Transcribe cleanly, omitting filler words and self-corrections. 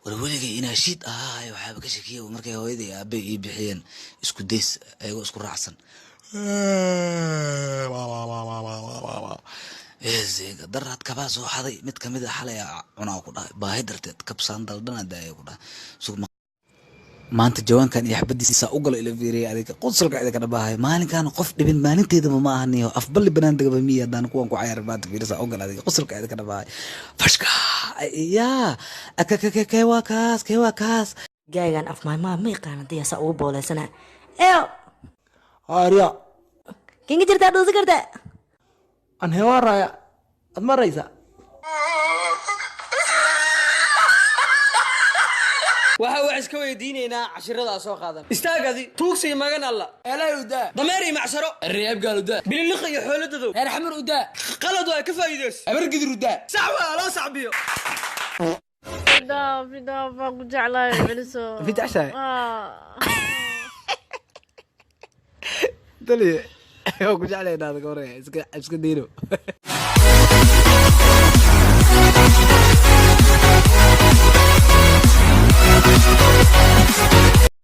War weligay inaa shiid ahaayo waxaaba ka shakiya markay hooyadii aabbe ii bixiyeen isku days ayagoo isku raacsan. Daraad kabaa soo xaday mid kamid a xalay cunaa ku dhahay baahi darteed kabsaan daldhana daaya ku dhahay. Maanta jawaankan iyo xabadiisa u galo ila fiiriyay adiga qunsulka idinka dhabahay maalinkan qof dhibin maalinteedaba ma ahaniyo afballi banaan degaba miya haddaan kuwan ku cayaar maanta fiirisa u galo adiga qunsulka idinka dhabahay fashka yaa akakakee waa kaas kee waa kaas. Gaagan af maaymaa ma yaqaan haddii asaa ugu booleysana eyo. Arya. Kinga jirtaa dhuusi kartaa. An hewaaraya ad maraysa. Waxa wax iska weydiinaynaa cashirada soo qaadan istaagadi tuugsiga magan alla Eelay udaa. Dameer iyo macsaro. Reebgaal udaa. Bililiqa iyo xooladadow. Reer Xamar udaa. Qalad waa ka faa'iidays. Abargidir udaa. Sax waa loo sacbiyo. Idhaaf, idhaaf, baan ku jeclahay, celiso. Ma jeceshahay? Ah. Taliye waa ku jeclay inaad ka waraya iska diino.